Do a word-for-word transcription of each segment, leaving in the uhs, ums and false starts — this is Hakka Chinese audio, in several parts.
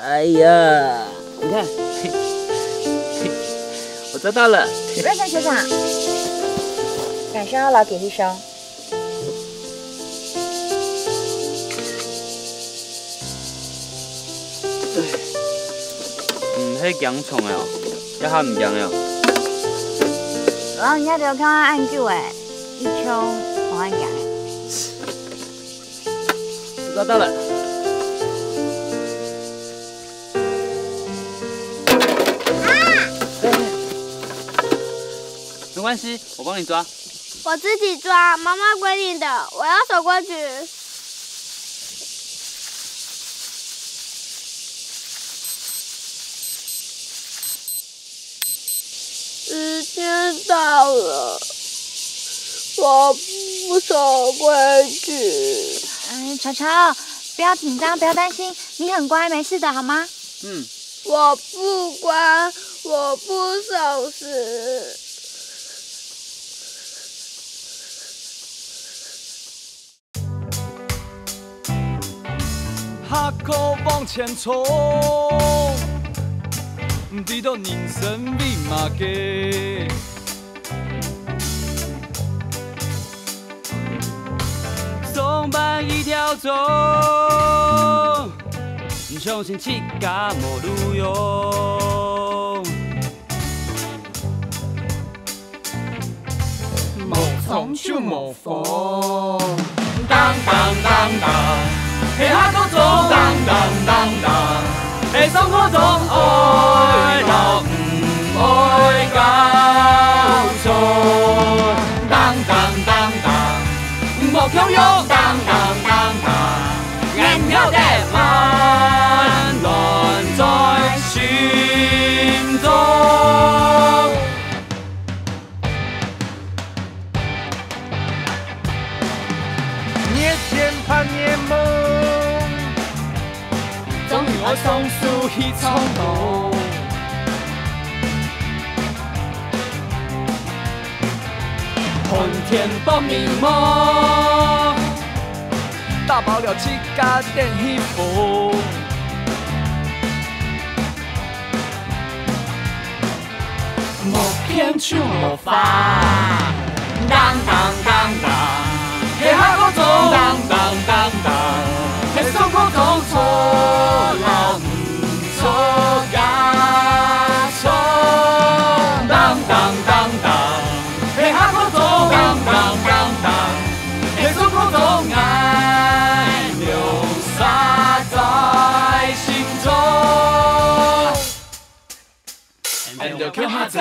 哎呀，你看，我抓到了。热身球场，感谢老铁弟兄。嗯，係驚蟲个哦，這下毋驚个哦。老人家都看恁久誒，一槍無恁驚誒。抓到了。 没关系，我帮你抓。我自己抓，妈妈规定的，我要守规矩。时间到了，我不守规矩。嗯，巧巧，不要紧张，不要担心，你很乖，没事的，好吗？嗯。我不乖，我不守时。 下課往前衝，毋知道人生為麼个。上班一條鐘，毋相信自家無路用。 無衝就無風。噹噹噹噹，係下課鐘。噹噹噹噹，係上課鐘。愛老毋愛教書。噹噹噹噹，莫共樣。噹噹噹噹，眼曉得溫暖在心中。 熱天盼夜夢，終於愛上手去唱歌。寒天放棉帽，打包了自家等起風。 莫騙就無花。噹噹噹噹，係下課鐘。噹噹噹噹，係上課鐘。錯老毋錯教書。噹噹噹噹，係下課鐘。噹噹噹噹，係上課鐘。𠊎留下在心中。 𠊎兜共下走。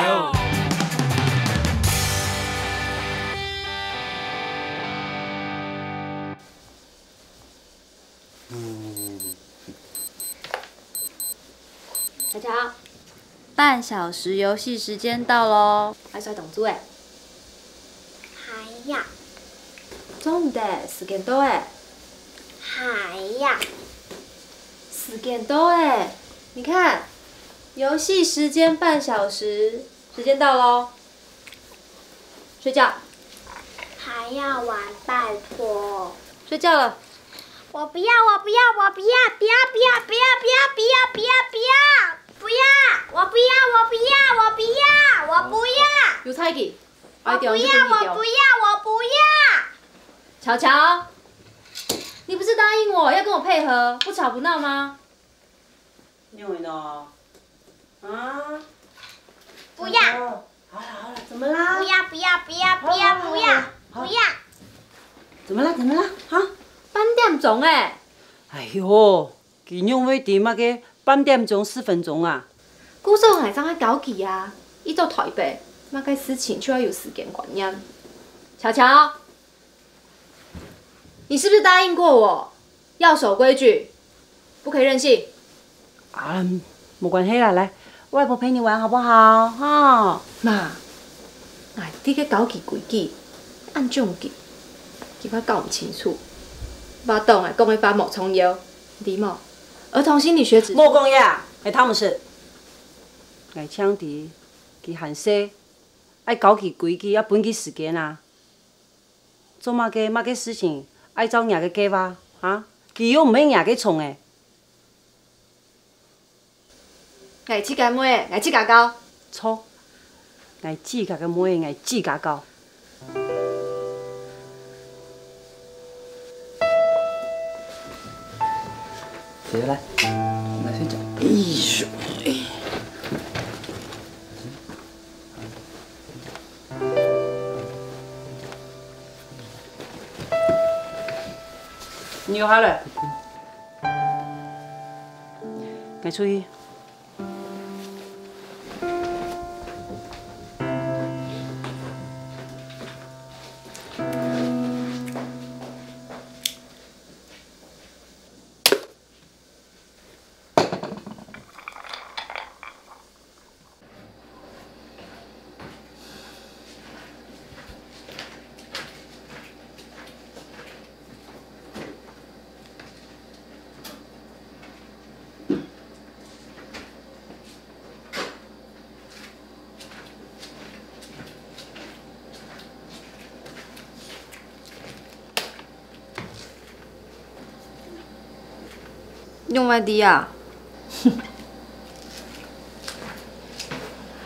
大家好，半小時遊戲時間到囉。愛摔動作欸。哎呀，做毋得，時間到欸。哎呀，時間到欸。你看， 遊戲時間半小時，時間到囉，睡覺。還要玩，拜託。睡覺了。我不要，我不要，我不要，不要，不要，不要，不要，不要，不要，不要，不要，不要，我不要，我不要，我不要。有菜給，我不要，我不要，我不要。巧巧，你不是答應我要跟我配合，不吵不鬧嗎？ 仰仔呢？啊？不要。好了好了，怎麼啦？不要不要不要不要不要不要！怎麼啦怎麼啦？哈？半點鐘欸！哎喲，佢仰會知麼个半點鐘、十分鐘啊？故所𠊎正愛教佢啊，佢在臺北，麼个事情就愛有時間觀念。巧巧， 你是不是答應過我，要守規矩，不可以任性？啊，無關係啦，來，外婆陪你玩好不好？哈。媽，𠊎在該教佢規矩，恁種佢，佢還搞毋清楚。話當𠊎講个話無重要，你知無？兒童心理學指數無講呀，還聽毋識。𠊎淨知，佢還細，愛教佢規矩，愛分佢時間啊。 做麼个麼个事情愛照若个計畫，哈？佢又毋係若个蟲仔。𠊎自家妹，𠊎自家教。錯，𠊎自家个妹，𠊎自家教。姐姐来，来睡觉。哎呦，哎。 你有好了？𠊎出去。 仰會知啊？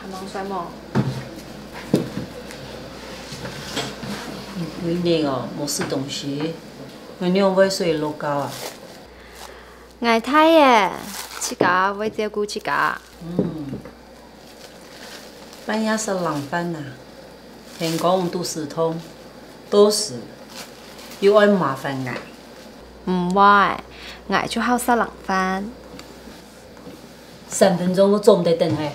還吂睡無？你幾日哦，無食東西，你仰會睡落覺啊？𠊎大咧，自家會照顧自家。嗯。 半夜食冷飯啊，天光肚屎痛，到時又愛麻煩𠊎。毋會，𠊎就好食冷飯。三分鐘都做毋得等係。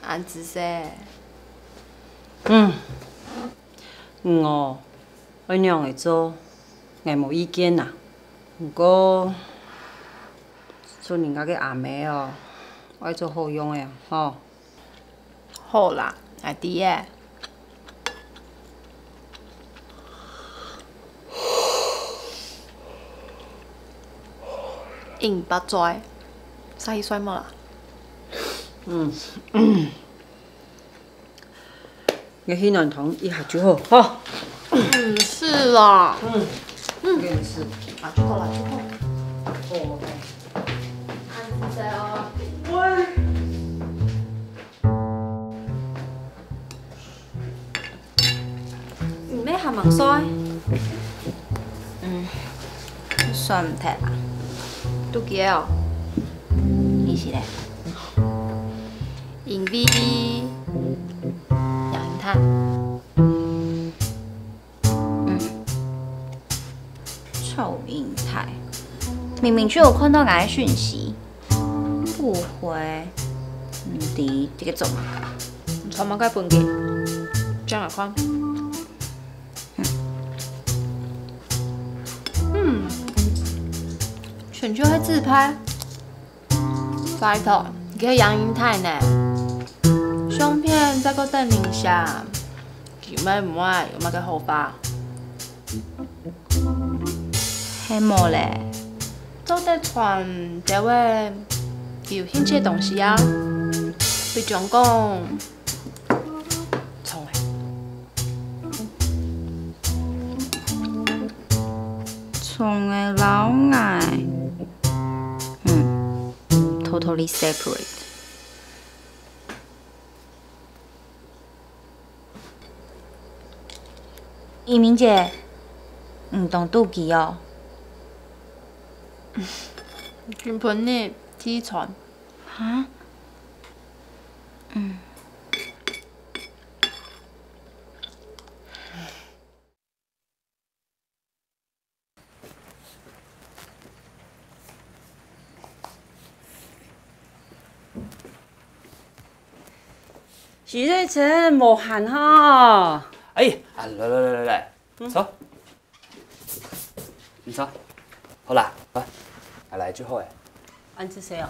恁仔細。嗯，你哦，愛仰仔做，𠊎無意見啊。毋過，做人家个阿姆哦，愛做好樣仔吼。好啦，𠊎知咧。 飲飽嘴，煞去睡目啦。嗯。𠊎去暖湯一下就好，吼。嗯，係啦。嗯。嗯。𠊎跟你食。啊，就好啦，就好。哦，OK。恁仔細哦。喂。 你乜還吂睡？嗯，睡毋忒啊。肚飢哦。意思咧？因為楊英泰。嗯。臭英泰，明明就有看到𠊎个訊息，不回，毋知這個做麼个。你傳麼个分佢？這樣來看。 嗯，全就係自拍。拜託，佢係楊英泰呢。相片再過等一下，佢乜毋會有麼个好發。係無咧？做得傳兜仔有興趣个東西啊，比將講， 蟲仔。蟲仔摎𠊎，嗯，totally separate。怡明姐，你當肚飢哦？今晡日第一餐。哈？嗯。 徐瑞成，無閒吼。哎，啊，來來來來來，嗯。坐。你坐。好啦，好，啊，來就好誒。恁仔細哦。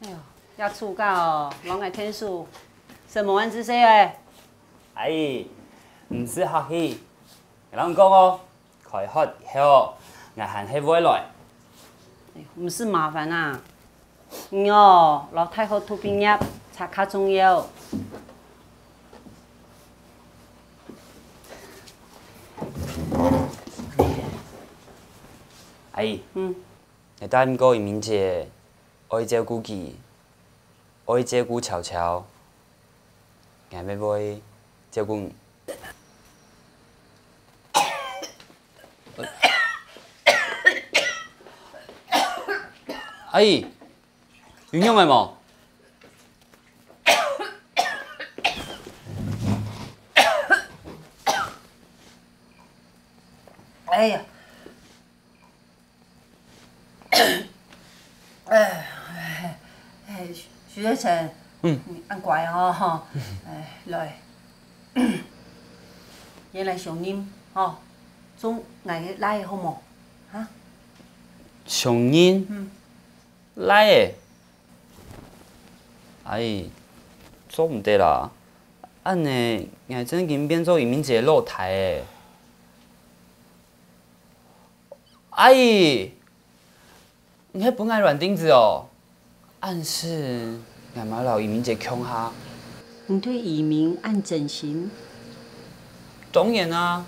哎喲，這暑假哦，摎𠊎𢯭手，食無恁仔細誒。阿姨，毋使客氣。𠊎摎你講哦，開學以後，𠊎還係會來。哎喲，毋使麻煩啊。你哦，摎大學讀畢業，正較重要。阿姨，嗯。你答應過移民姐，愛照顧佢，愛照顧喬喬，𠊎乜會照顧你。阿姨，有仰仔無？哎呀，哎，哎，徐學成，嗯。你恁乖哦，吼。哎，來，你來相認，吼，做𠊎个倈仔好無？哈？相認？嗯。倈仔？ 阿姨，做毋得啦！恁呢，𠊎正經變做移民姐个老弟仔。阿姨，你係分𠊎軟釘子哦？恁時，𠊎嘛摎移民姐共下。你對移民恁真心？當然啊！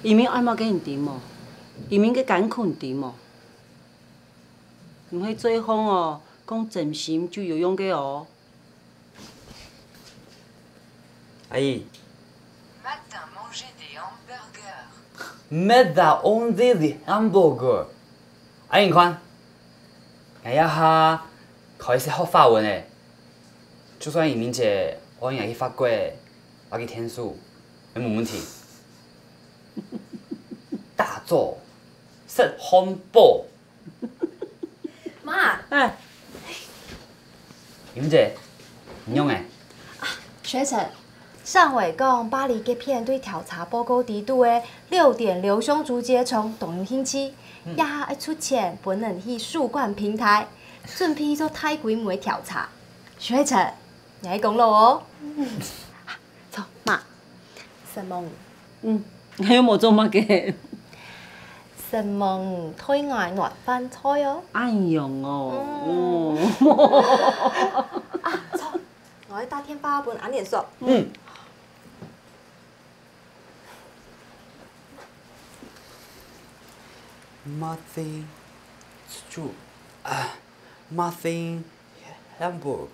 移民愛麼个你知無？移民个艱苦你知無？ 毋係嘴項哦，講真心就有用个哦。阿姨。Matin, manger des hamburgers. Matin, manger des hamburgers. 阿姨，你看，𠊎這下開始學法文咧，就算移民姐愛𠊎去法國，摎佢𢯭手，也無問題。打早，食漢堡。 媽！哎。英姐，你仰仔？學成，上回講巴黎該片對調查報告裡肚个六點流向足跡个蟲當有興趣，嗯。這下愛出錢分人去樹冠平台，準備做大規模个調查。學成，你愛功勞哦。著，媽，承蒙。嗯，還有無做麼个？承蒙你替𠊎暖飯菜哦。恁樣哦，嗯。哦。啊，著，𠊎愛打電話分阿年叔。嗯。Muffin，就，啊，muffin，hamburger。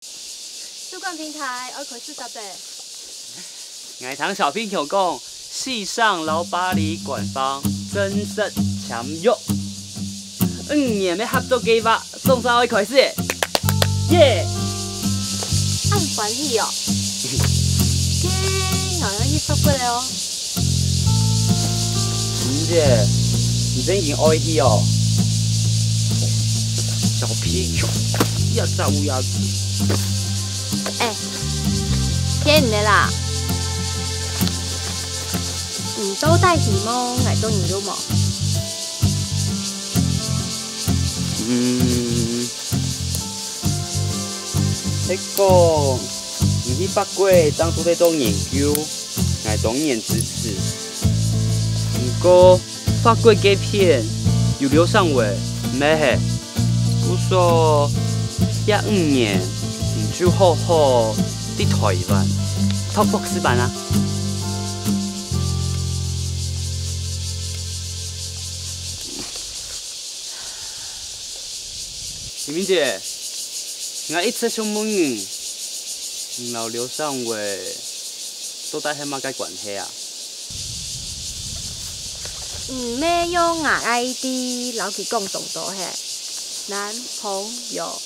樹冠平台愛開始搭咧。𠊎聽小朋友講，時常摎巴黎官方正式簽約。五年个合作計畫總算愛開始咧！耶！恁歡喜哦！該𠊎愛去法國咧哦！ 英姐，你正經愛去哦？小屁球，這隻烏鴉嘴。哎，騙你个啦！你到底希望𠊎做你有無？嗯，係講，你去法國當做在做研究，𠊎當然支持。毋過， 法國該片有劉尚偉，毋係？故所，這五年，你就好好在臺灣讀博士班啊！李明姐，𠊎一直想問你，你摎劉尚偉到底係麼个關係啊？ 毋係用𠊎个ID摎佢講當多係，男朋友。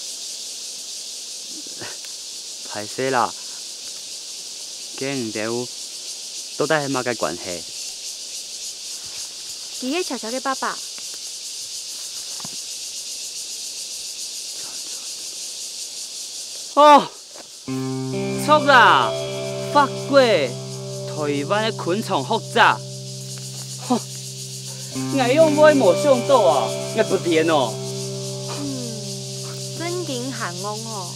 歹勢啦，該你兜到底係麼个關係？佢係喬喬个爸爸。哦！ 著啦，法國、臺灣个昆蟲學者。吼，𠊎仰會無想著啊，𠊎不天哦。嗯，正經還戇哦。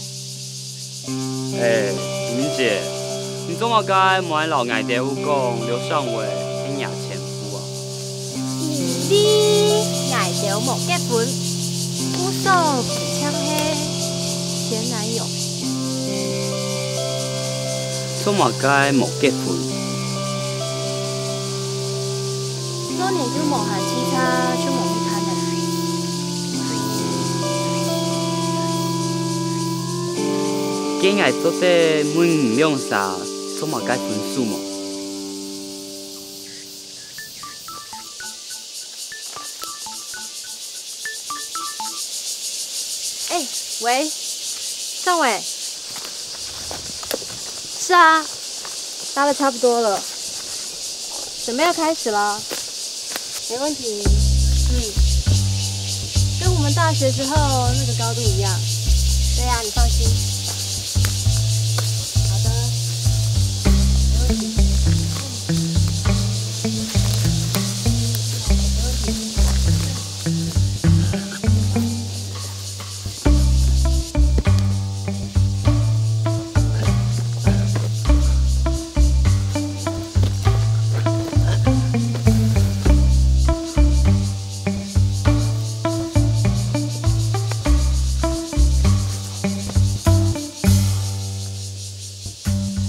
哎，明姐，你做麼个無愛摎𠊎兜講劉尚偉係若前夫啊？你無結婚，故所並毋係前男友。做麼个無結婚？做年紀無閒，自家就無去看了啦。該𠊎做得問你兩聲，做麼个分手無？ 哎，喂，尚偉。是啊，搭得差不多了，準備要開始了。沒問題。嗯，跟我們大學時候那個高度一樣。對啊，你放心。好的。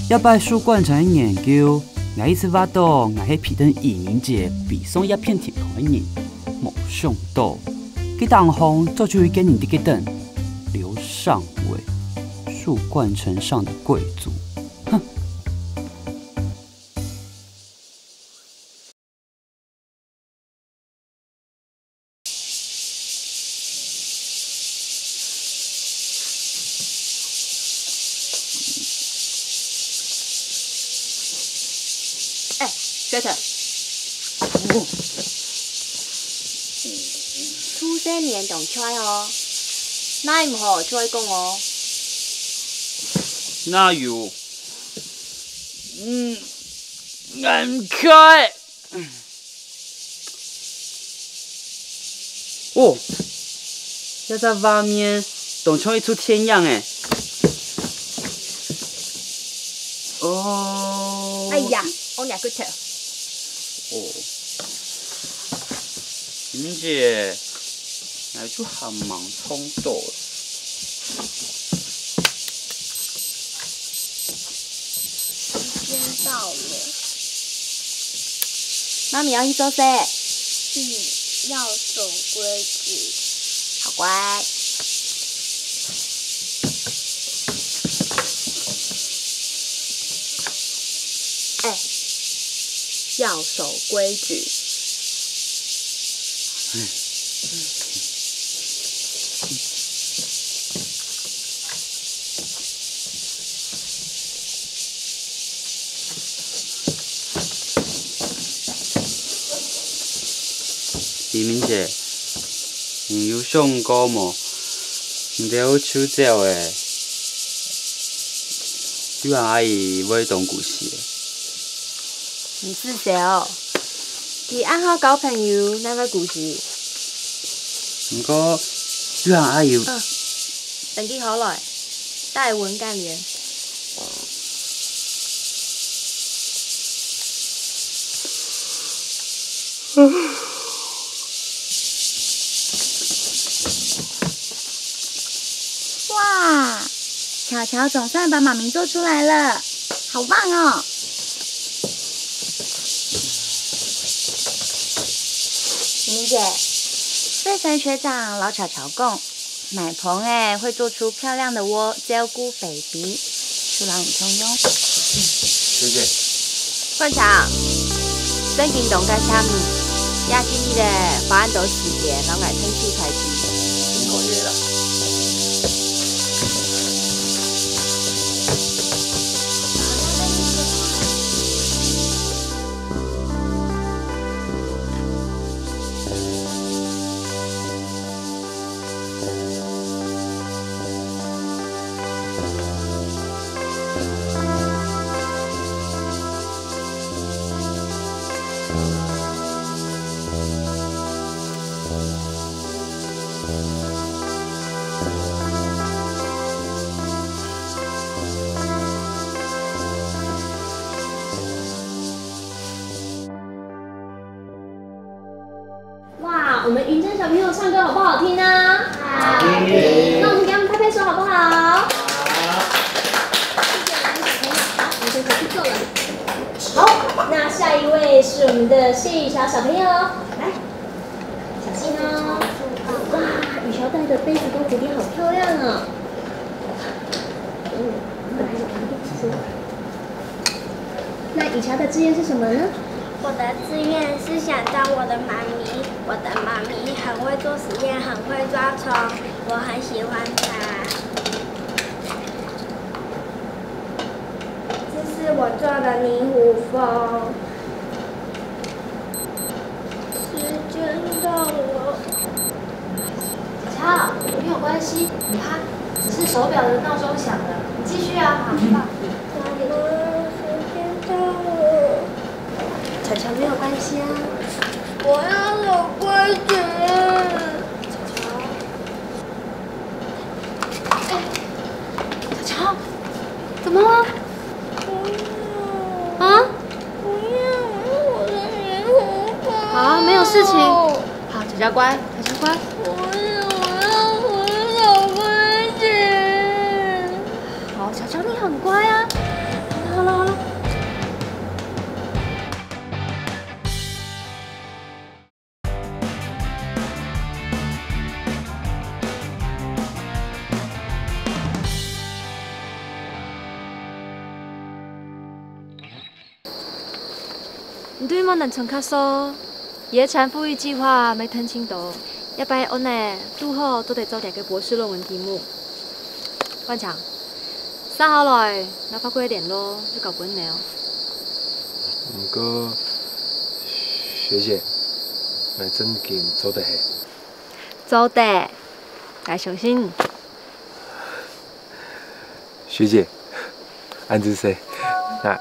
這擺樹冠層个研究，𠊎一直話著𠊎係陪等移民姐飛上這片天空个人，無想著，該當項早就有一個人在該等，劉尚偉，樹冠層上的貴族。哼！ 哎，學長，出生年當𤸁哦，哪有毋好就愛講哦。哪有？嗯，恁𤸁。 哦，這隻畫面當像一齣電影欸。哦。哎呀，我仰骨頭。哦。明姐，𠊎就還吂創到。 時間到了。媽咪要去做事。嗯，要守規矩。好乖。哎，要守規矩。 黎明姐，你有想過無？你兜就走欸，玉涵阿姨會當孤栖欸。你自小，佢恁好交朋友，哪會孤栖？毋過，玉涵阿姨，嗯，等佢好來，帶文幹聯。 哇，巧巧總算把媽咪做出來了，好棒哦！明明姐，瑞山學長摎巧巧講， 買棚仔會做出漂亮的窩，照顧baby，就摎你共用。謝謝。冠強，正經當感謝你，這幾日仔花恁多時間摎𠊎𢯭手採集。辛苦你啦。我们云珍小朋友唱歌好不好听啊？好听。那我们给他们拍拍手好不好？好。谢谢我们小朋友，好，我们先回去坐了。好，那下一位是我们的谢雨乔小朋友，来，小心哦。哇，雨乔带的杯子跟蝴蝶好漂亮哦。嗯，那雨乔的志愿是什么呢？我的志愿是想当我的妈咪。我的妈咪很会做实验，很会抓虫，我很喜欢她。这是我做的泥糊蜂。时间到了。小乔，没有关系，你看，只是手表的闹钟响了，你继续啊，好，去吧。妈妈，时间到了。小乔，没有关系啊。我要走快点。小乔，小乔，怎么了？啊？不要，我的泥糊蜂。好，没有事情。好，小乔乖，小乔乖。不要，我要回去。好，小乔你很乖啊。好了，好了。你對無能參加所，佢个產婦育計畫無聽清楚，這擺恁呢，堵好做得做這个博士論文題目。萬強，寫好來，𠊎發過聯絡，就交分你哦。毋過，學姐，𠊎正經做得係。做得，𠊎相信你。學姐，恁仔細，𠊎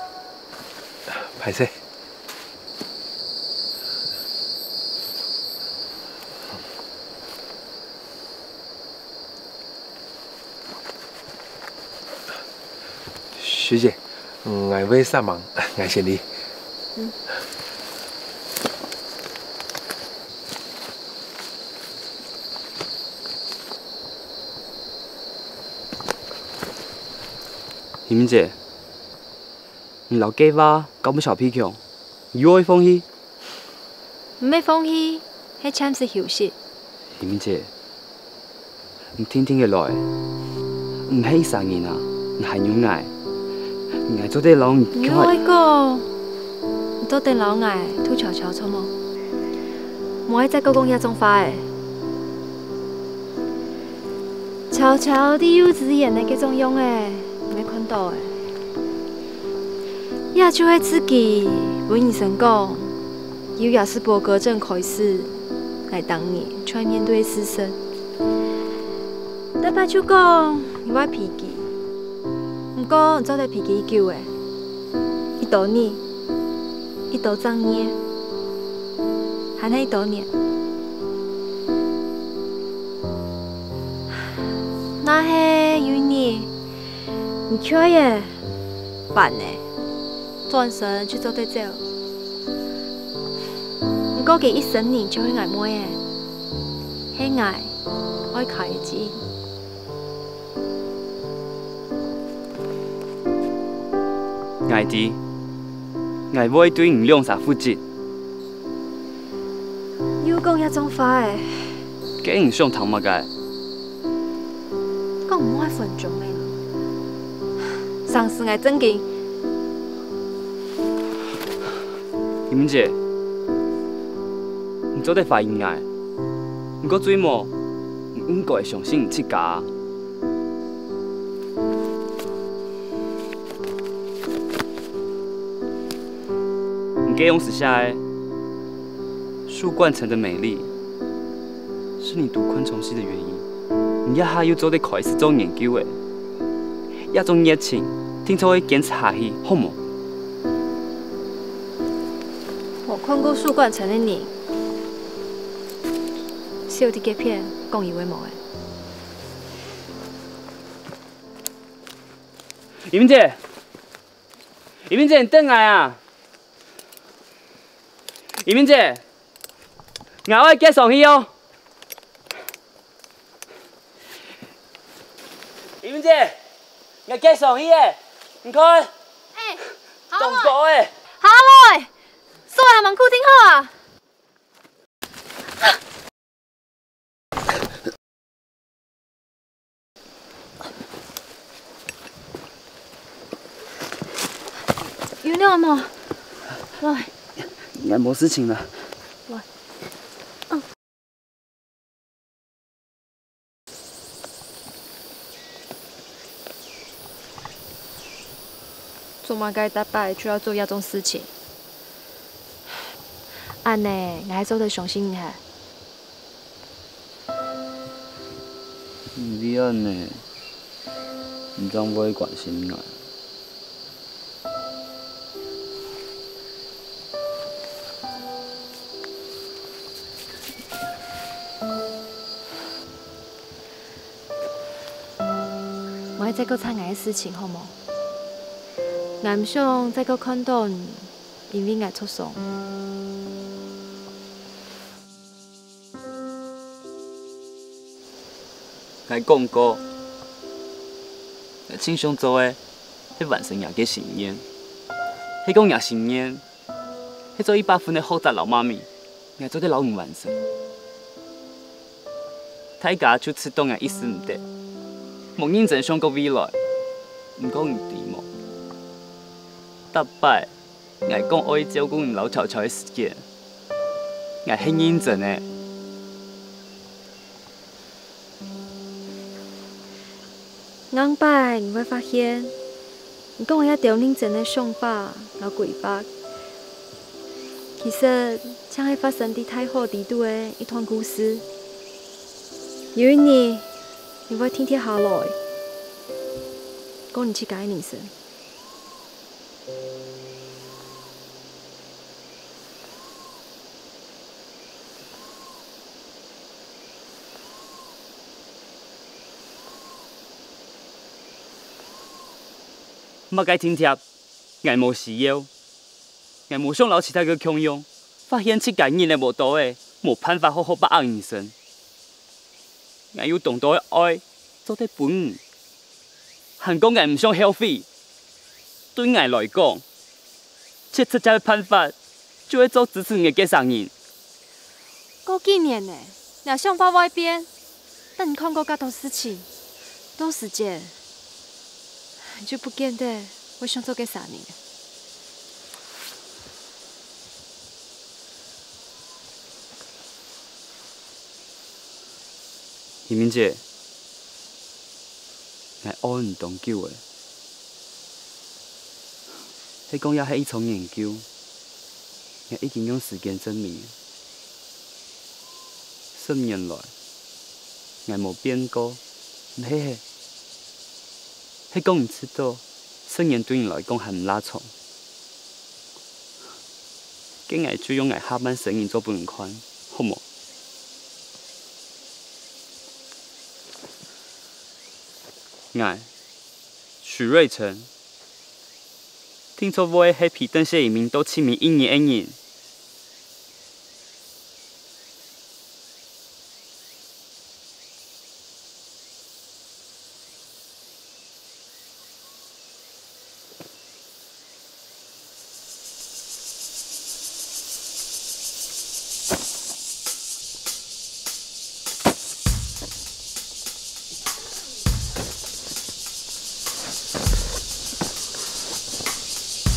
歹勢。 學姐，𠊎會煞猛，𠊎先去。怡明姐，你摎計畫搞毋成鼻腔，又愛放棄？ 毋係放棄，係暫時休息。怡明姐，你定定个來，你係一儕人啊，你還有𠊎，𠊎做得摎你共下。你愛講，你做得摎𠊎渡巧巧著無？莫愛再過講這種話仔。巧巧在幼稚園个該種樣仔，你也看著仔。 這就係自家分醫生講，有亞斯伯格症開始，𠊎逐日就愛面對事實。逐擺就講你壞脾氣，毋過你做得脾氣久仔，幾多日，幾多隻月，還係幾多年。若係有一日，你𤸁仔 煩仔，轉身就做得走。毋過佢一生人就係𠊎妹仔，係𠊎愛靠个主。𠊎知，𠊎會對你兩儕負責。又講這種話仔。該你想聽麼个？ 講毋好分鐘仔，上次𠊎正經。怡明姐，你做得懷疑𠊎，毋過最無，你應該相信你自家。你該用時寫个，樹冠層的美麗，是你讀昆蟲系的原因。 你這下又做得開始做研究仔，這種熱情，定著愛堅持下去，好無？無看過樹冠層个人，笑在該片講有个無个。怡明姐，怡明姐，你等𠊎啊！怡明姐， ，𠊎愛趯上去哦。怡明姐，𠊎趯上去耶，你看，哎，好了，當高哎。好了，手還吂固定好啊。 有了無？來。應該無事情了。來。嗯。做麼个逐擺就愛做這種事情？恁呢，𠊎做得相信你係？ 因為恁呢，你正會關心𠊎。莫再過談𠊎个事情好無？𠊎毋想再過看到你，因為𠊎著傷。 𠊎講過，𠊎盡想做个係完成若个心願。係講若心願係做一百分个學者摎媽咪，𠊎做得摎你完成。大家就知著𠊎一絲毋得，無認真想過未來。毋過你知無？逐擺 𠊎講愛照顧你摎喬喬个時節，𠊎係認真个。硬擺你會發現，你講个這兜認真个想法摎規劃，其實正係發生在大河裡肚个一段故事。有一日，你會定定下來，過你自家个人生。 麼个定定，𠊎無需要。𠊎無想摎其他个共樣，發現自家人仔無多仔，無辦法好好把握人生。𠊎有當多个愛做得分你，還講𠊎毋想後悔。對𠊎來講， 最直接个辦法，就係做支持你个該儕人。過幾年呢，若想法會變，等你看過較多事情，到時節，你就毋見得會想做該儕人。 怡明姐，𠊎愛你當久了。係講這係一場研究，𠊎已經用時間證明了。十年來，𠊎無變過，毋係，係講毋知著，十年對你來講還毋罅長。 該𠊎就用𠊎下半生人做分你看，好無？𠊎，許瑞辰，定著會係比鄧謝怡明多親密一年个人。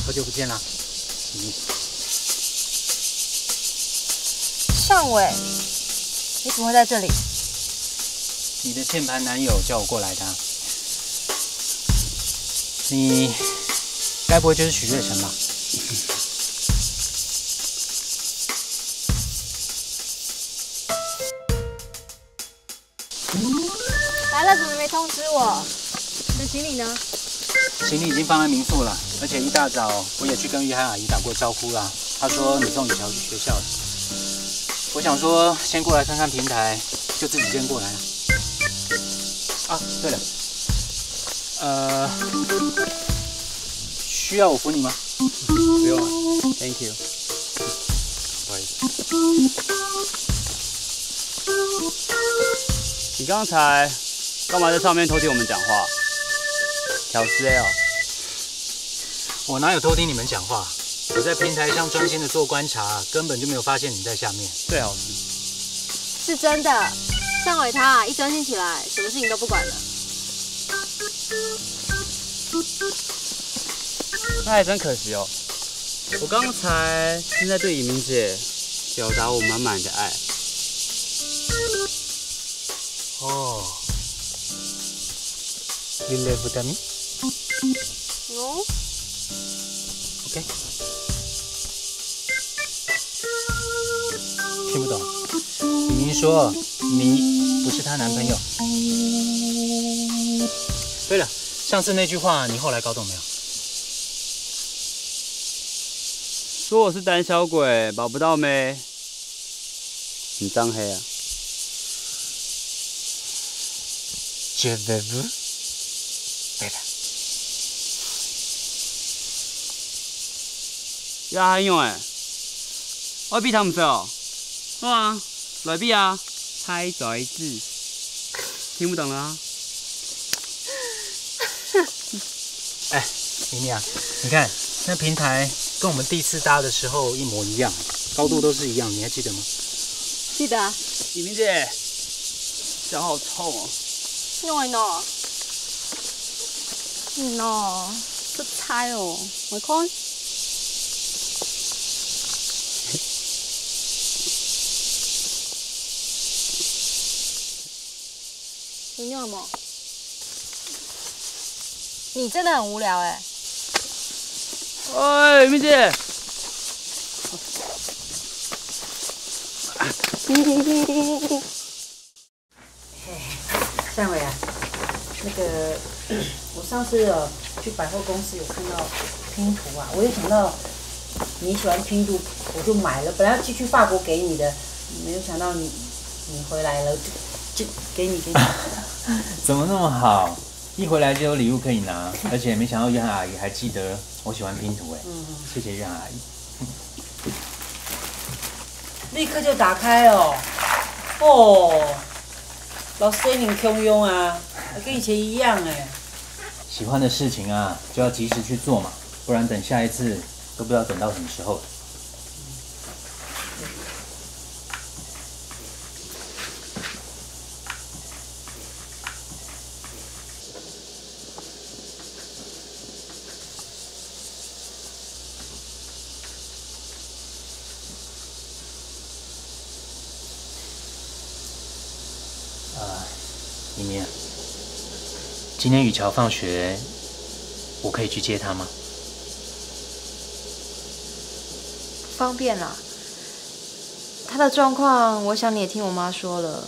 好久不见啦，你。尚伟，你怎么会在这里？你的键盘男友叫我过来的啊。你该不会就是许瑞辰吧？ 来了，怎么没通知我？你的行李呢？行李已经放在民宿了，而且一大早我也去跟约翰阿姨打过招呼啦，她说你送雨乔去学校了。我想说先过来看看平台，就自己先过来了。啊，对了，呃，需要我扶你吗？不用了，thank you。不好意思。你刚才干嘛在上面偷听我们讲话？挑事的哦。我哪有偷听你们讲话？我在平台上专心的做观察，根本就没有发现你在下面。最好是。是真的，上尾他啊一专心起来，什么事情都不管了。那还真可惜哦。我刚才正在对以明姐表达我满满的爱。哦，你来不得吗？哦， OK。听不懂。明明说你不是她男朋友。对了，上次那句话你后来搞懂没有？说我是胆小鬼，保不到妹。你当黑啊？ Je veux vous, baby。呀，还用哎？我比他们少。哇，来比啊，猜猜字。听不懂了啊？哎，明明啊，你看那平台跟我们第一次搭的时候一模一样，高度都是一样，你还记得吗？记得啊。以明姐，脚好痛哦。用的喏。嗯喏，出差哦，我看。有用吗？你真的很无聊哎。哎，明姐，夏伟啊，那个我上次哦去百货公司有看到拼图啊，我就想到你喜欢拼图，我就买了。本来要寄去法国给你的，没有想到你你回来了，就就给你给你。怎么那么好？一回来就有礼物可以拿，而且没想到约翰阿姨还记得我喜欢拼图哎，谢谢约翰阿姨。立刻就打开哦。哦，老师你共样啊，跟以前一样哎。喜欢的事情啊，就要及时去做嘛，不然等下一次都不知道等到什么时候了。啊，明明，今天雨乔放学，我可以去接他吗？方便啦。他的状况，我想你也听我妈说了。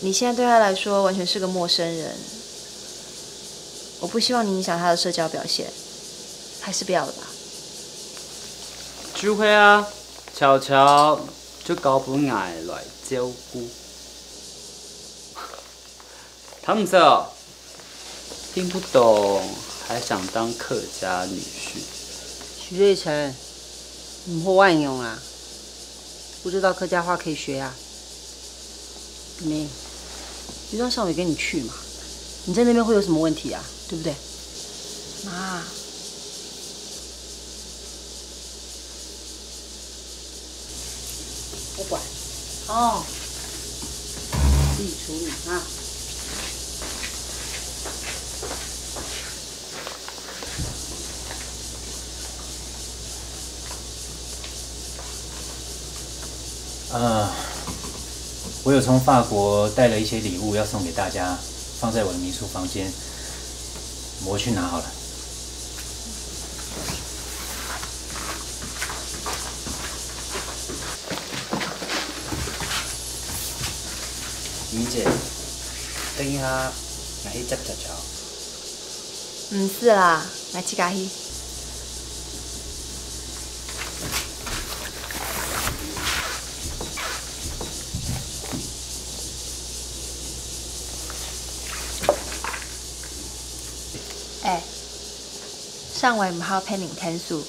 你现在对他来说完全是个陌生人，我不希望你影响他的社交表现，还是不要了吧。就会啊，巧巧就交分𠊎来照顾。他们说听不懂，还想当客家女婿。徐瑞成，你好万用啊！不知道客家话可以学啊？没，就让尚伟跟你去嘛，你在那边会有什么问题啊？对不对？妈，不管，哦，自己处理啊。呃，我有从法国带了一些礼物要送给大家，放在我的民宿房间，我去拿好了。明姐，等一下，我去接巧巧。毋使啦，𠊎自家去。哎，上回毋好騙人天數。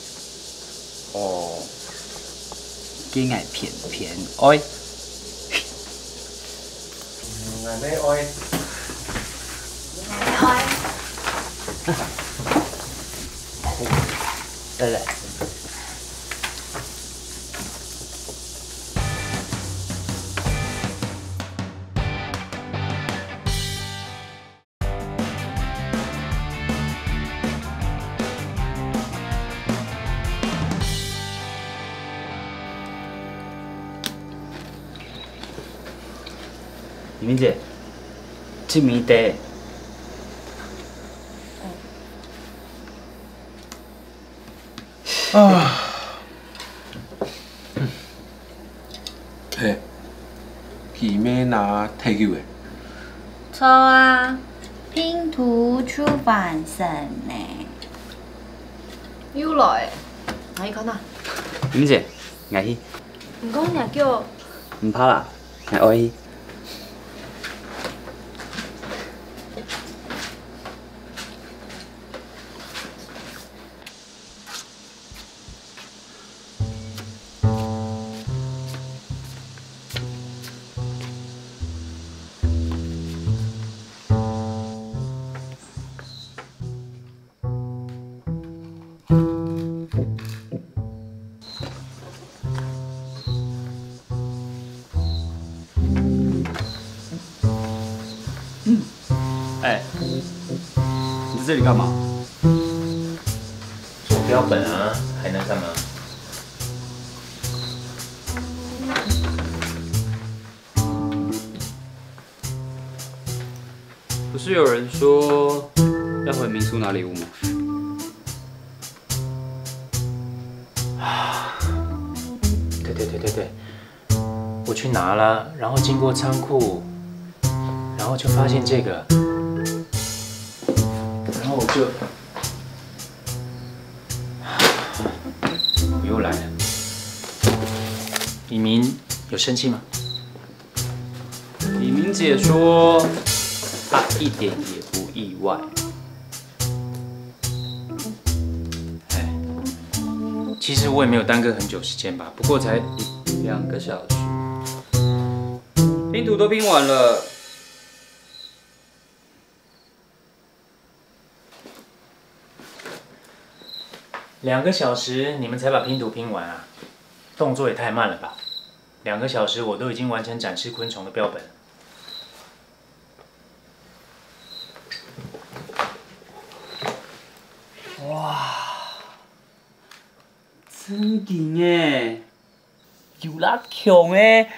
哦，佢𠊎偏偏愛。妹哀。妹哀。来来。 明明姐，去面頂。啊。嘿，佢乜拿忒久誒。著啊，拼圖出版社呢。又來，𠊎去看啊。明明姐，𠊎去。毋過若腳。毋怕啦，𠊎愛去。 哎，你在这里干嘛？做标本啊，还能干嘛？ 不是有人说要回民宿拿礼物吗？对对对对对，我去拿了，然后经过仓库，然后就发现这个，然后我就，我又来了。李明有生气吗？ 李明姐说，她一点也不意外。哎，其实我也没有耽搁很久时间吧，不过才两个小时。拼图都拼完了。 两个小时你们才把拼图拼完啊？动作也太慢了吧！两个小时我都已经完成展示昆虫的标本了。哇，真紧耶！ 有啦，強欸！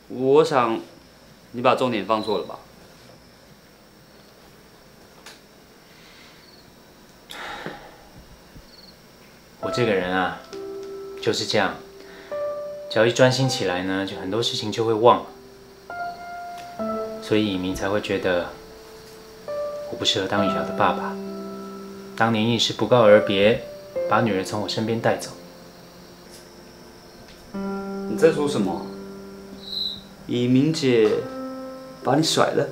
我想，你把重点放错了吧？ 我这个人啊，就是这样，只要一专心起来呢，就很多事情就会忘了。所以以明才会觉得我不适合当雨乔的爸爸。当年硬是不告而别，把女儿从我身边带走。你在说什么？以明姐把你甩了？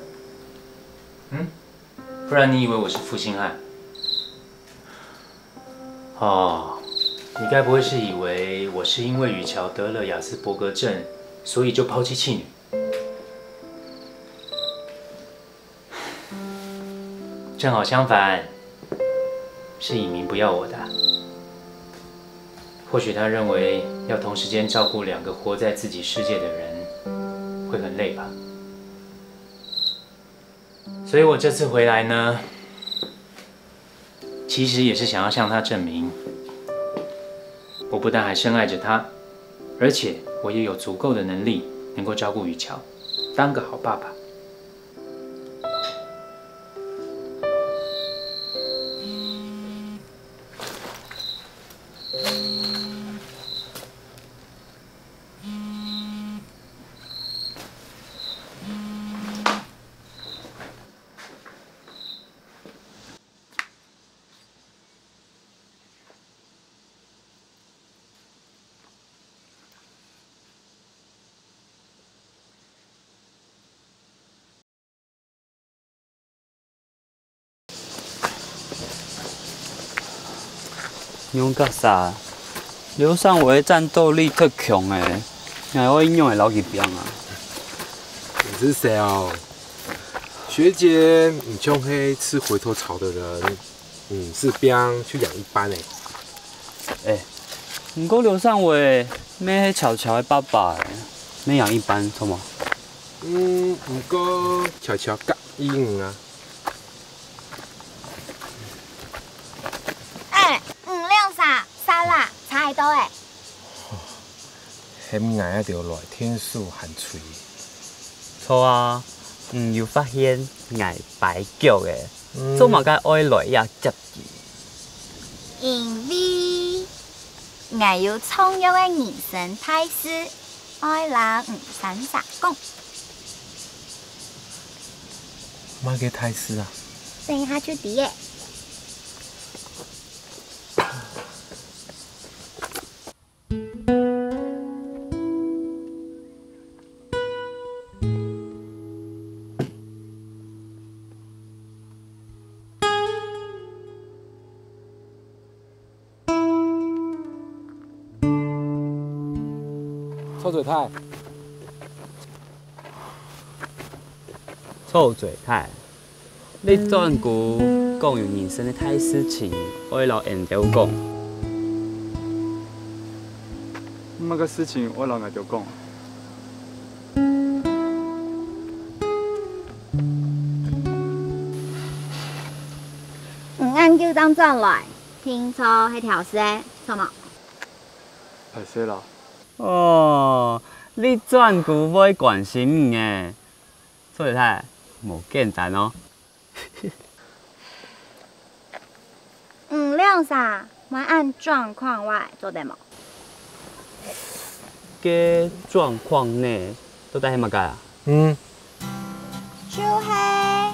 嗯？不然你以为我是负心汉？ 哦，你该不会是以为我是因为雨乔得了雅斯伯格症，所以就抛弃弃女？正好相反，是以明不要我的。或许他认为要同时间照顾两个活在自己世界的人，会很累吧。 所以我这次回来呢，其实也是想要向他证明，我不但还深爱着他，而且我也有足够的能力能够照顾雨乔，当个好爸爸。仰結煞？劉尚偉戰鬥力忒強了，𠊎愛仰仔摎佢拚啊？你是誰哦？學姐，你像係吃回頭草的人，你是拚去養一班欸。欸，毋過劉尚偉乜係喬喬个爸爸欸，乜養一班，著無？嗯，毋過喬喬佮意你啊。 欸，你兩儕，沙拉，差忒多欸。喊𠊎愛調來，天數還吹。著啊，你有發現𠊎跛腳欸，嗯。做麼个愛來這接佢？因為𠊎有重要个人生大事，愛摎你三儕講。麼个大事啊？等一下就知欸。 臭嘴太。臭嘴太，你轉久講有人生个大事情，愛摎𠊎兜講。麼个事情愛摎𠊎兜講？你恁久正轉來，定著係挑事，著無？ 歹勢啦。哦，你轉久會關心你欸，臭嘴太，無簡單哦。你兩儕，莫恁狀況外，做得無？該狀況呢，到底係麼个啊？嗯。就係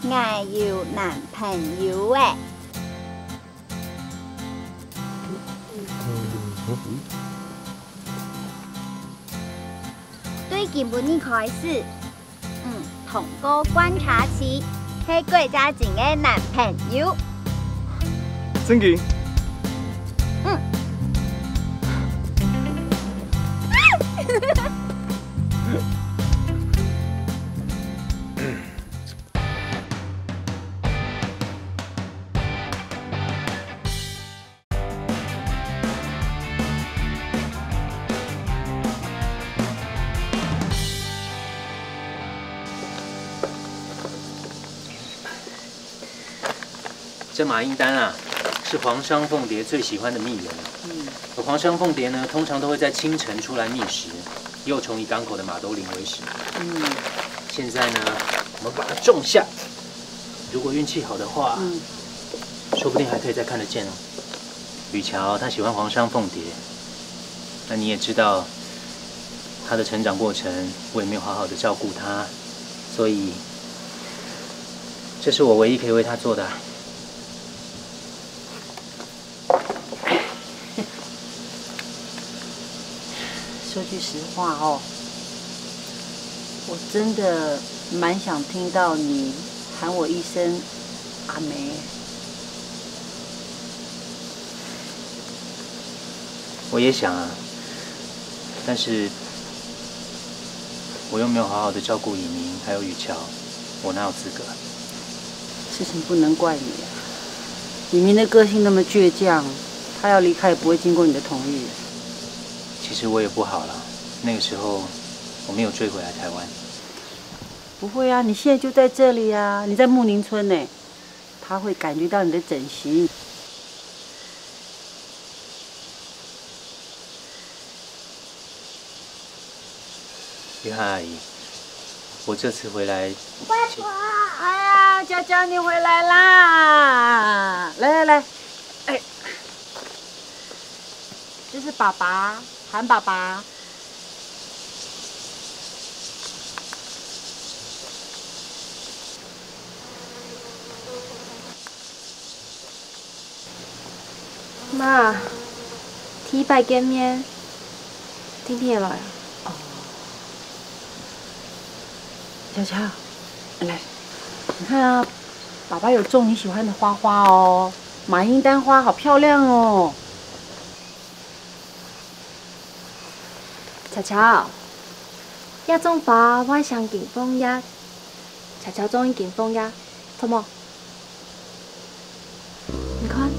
，𠊎有男朋友欸。 對今晡日開始，你通過觀察期，係郭嘉晶个男朋友。正經？嗯。 这马缨丹啊，是黄裳凤蝶最喜欢的蜜源。嗯。而黄裳凤蝶呢，通常都会在清晨出来觅食，幼虫以港口的马兜铃为食。嗯。现在呢，我们把它种下，如果运气好的话，嗯。说不定还可以再看得见哦。雨乔他喜欢黄裳凤蝶，那你也知道，他的成长过程，我也没有好好的照顾他，所以这是我唯一可以为他做的啊。 说句实话哦，我真的蛮想听到你喊我一声阿梅。我也想啊，但是我又没有好好的照顾以宁还有雨乔，我哪有资格？事情不能怪你啊，以宁的个性那么倔强，他要离开也不会经过你的同意。其实我也不好了，那个时候我没有追回来台湾。不会啊，你现在就在这里啊，你在木宁村呢。 他会感觉到你的真心。雨涵阿姨，我这次回来，外婆，哎呀，娇娇，你回来啦！来来来，哎，这是爸爸，喊爸爸。 媽，第一擺見面，定定會來啊？哦。巧巧，來，你看啊，爸爸有種你喜歡的花花哦。马英丹花好漂亮哦！巧巧，这种花我想金凤叶，巧巧中意金凤叶，好无？你看，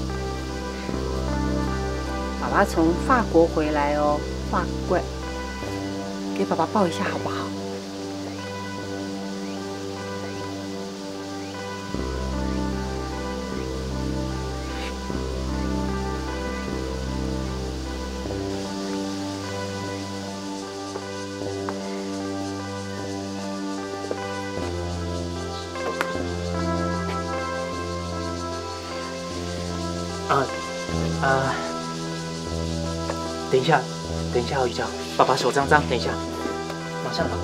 爸爸从法国回来哦，法国，给爸爸抱一下好不好？ 啊啊，等一下，等一下哦，雨乔，爸爸手脏脏，等一下，马上来。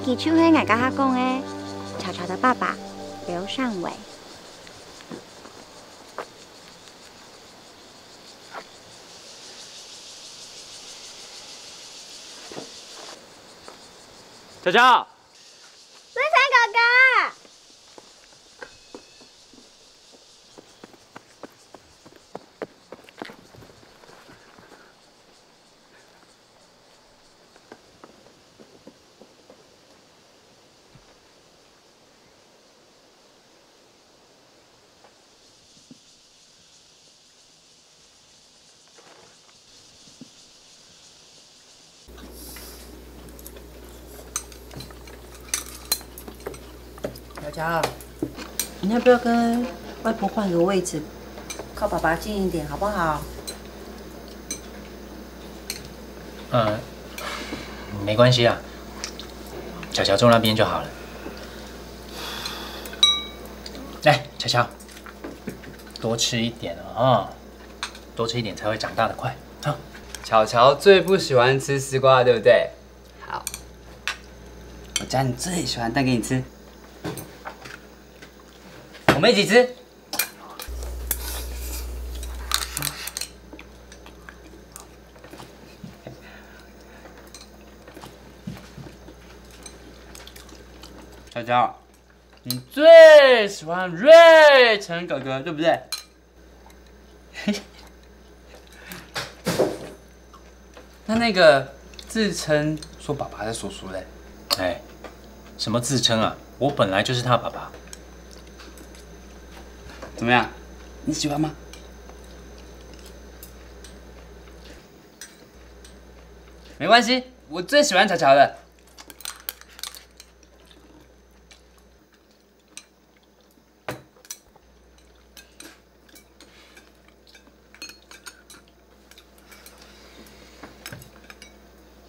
佢就係𠊎頭下講个，巧巧的爸爸劉尚偉。 巧巧，瑞成哥哥。巧巧，你要不要跟外婆换个位置，靠爸爸近一点，好不好？嗯，没关系啊，巧巧坐那边就好了。来，巧巧，多吃一点哦，多吃一点才会长大得快。好，巧巧最不喜欢吃丝瓜，对不对？好，我将你最喜欢带给你吃，我们一起吃。 巧巧，你最喜欢瑞成哥哥，对不对？那那个自称说爸爸的叔叔嘞？哎，什么自称啊？我本来就是他爸爸。怎么样？你喜欢吗？没关系，我最喜欢巧巧了。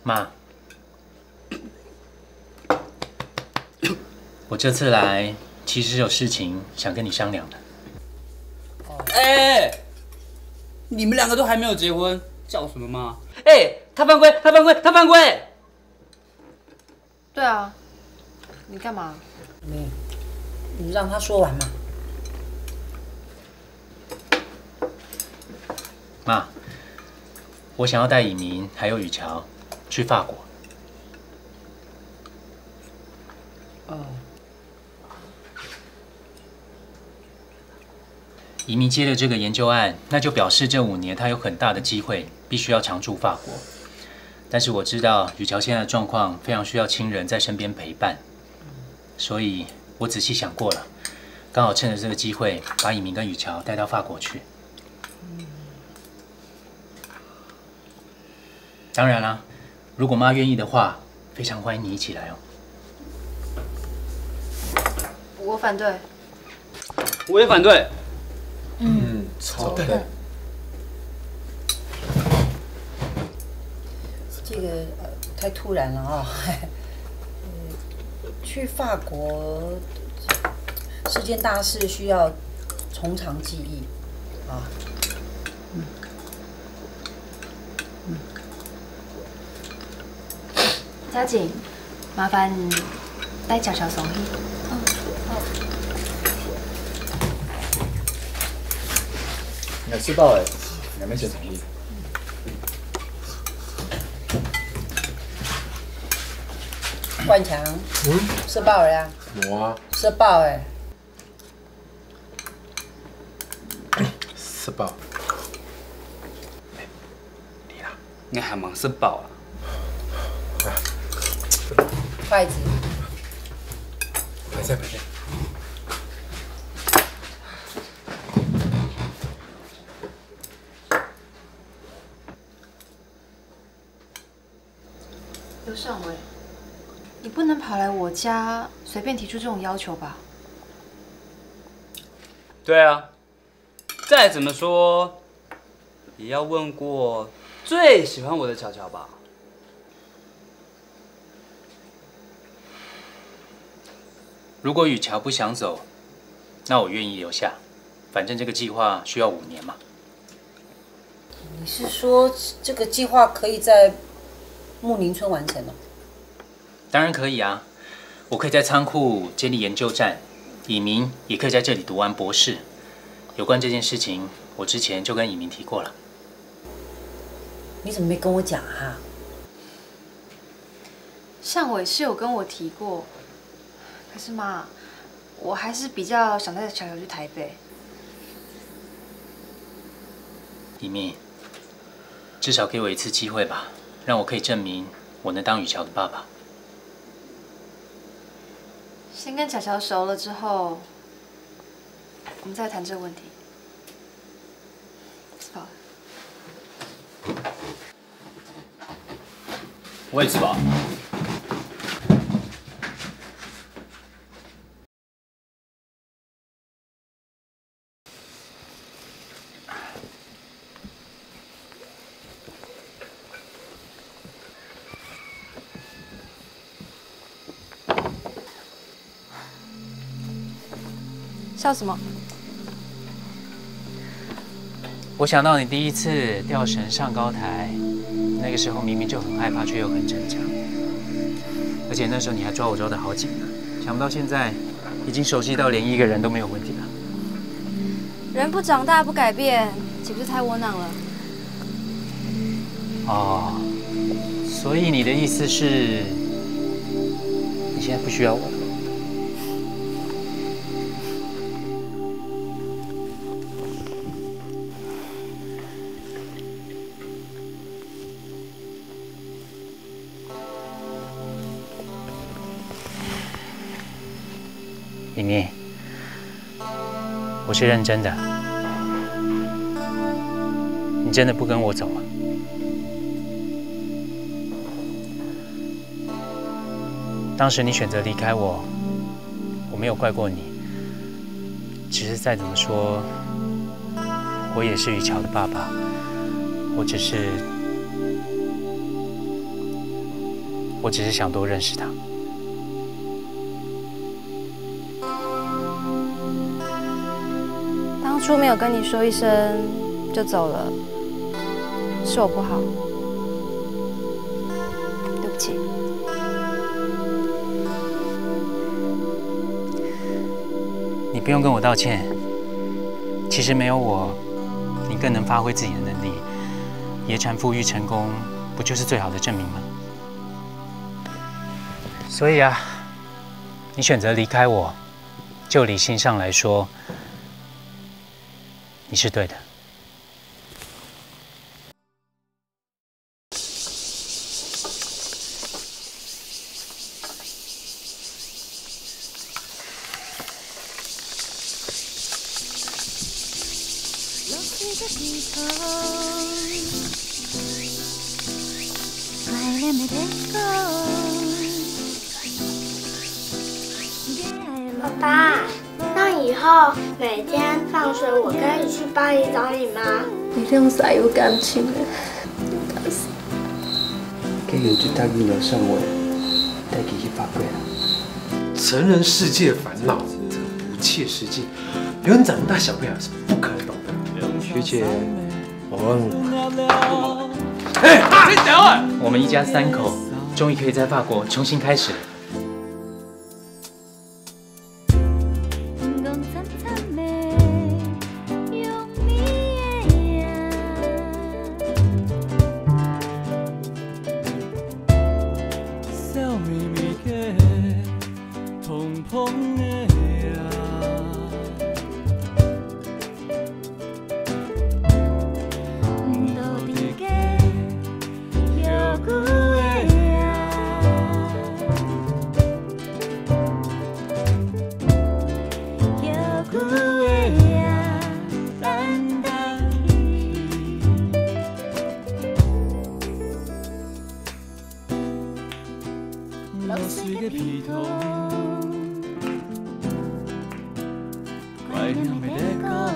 妈，我这次来其实有事情想跟你商量的。哎，你们两个都还没有结婚，叫什么妈？哎，他犯规，他犯规，他犯规！ 对啊，你干嘛？你你让他说完嘛。妈，我想要带以明还有雨乔去法国。哦， 移民接了这个研究案，那就表示这五年他有很大的机会必须要常驻法国。但是我知道雨乔现在的状况非常需要亲人在身边陪伴，所以我仔细想过了，刚好趁着这个机会，把以明跟雨乔带到法国去。 当然啦，如果妈愿意的话，非常欢迎你一起来哦。我反对。我也反对。嗯，超对。这个呃太突然了啊、呃去法国是件大事，需要从长计议啊。 嘉景，麻烦带巧巧上去。你吃饱了，你们先上去。冠强，嗯，食饱了呀？无啊。食饱哎。食饱。你啦？你还没食饱啊？筷子。白菜，白菜。刘尚伟，你不能跑来我家随便提出这种要求吧？对啊，再怎么说，也要问过最喜欢我的巧巧吧？如果雨乔不想走，那我愿意留下，反正这个计划需要五年嘛。你是说这个计划可以在木林村完成吗？当然可以啊，我可以在仓库建立研究站，以明也可以在这里读完博士。有关这件事情，我之前就跟以明提过了。你怎么没跟我讲啊？尚伟是有跟我提过，可是嘛，我还是比较想带巧巧去台北。以明，至少给我一次机会吧，让我可以证明我能当雨乔的爸爸。先跟巧巧熟了之后，我们再谈这个问题。吃饱了。我也吃饱。 笑什么？我想到你第一次吊绳上高台，那个时候明明就很害怕，却又很逞强，而且那时候你还抓我抓得好紧啊！想不到现在已经熟悉到连一个人都没有问题了。人不长大不改变，岂不是太窝囊了？哦，所以你的意思是，你现在不需要我了？ 以明，我是认真的，你真的不跟我走吗？当时你选择离开我，我没有怪过你。其实再怎么说，我也是雨乔的爸爸，我只是，我只是想多认识他。 当初没有跟你说一声就走了，是我不好，对不起。你不用跟我道歉，其实没有我，你更能发挥自己的能力，野产复育成功，不就是最好的证明吗？所以啊，你选择离开我， 就理性上来说，你是对的。 爸爸，那以后每天放学我可以去巴黎找你吗？你这样是有感情的，有感情。可以去大一楼上我带你去法国。成人世界烦恼，这个不切实际。 有人长大小朋友是不可能懂的。学姐，我问我。哎，你等会儿。我们一家三口终于可以在法国重新开始了。Hello，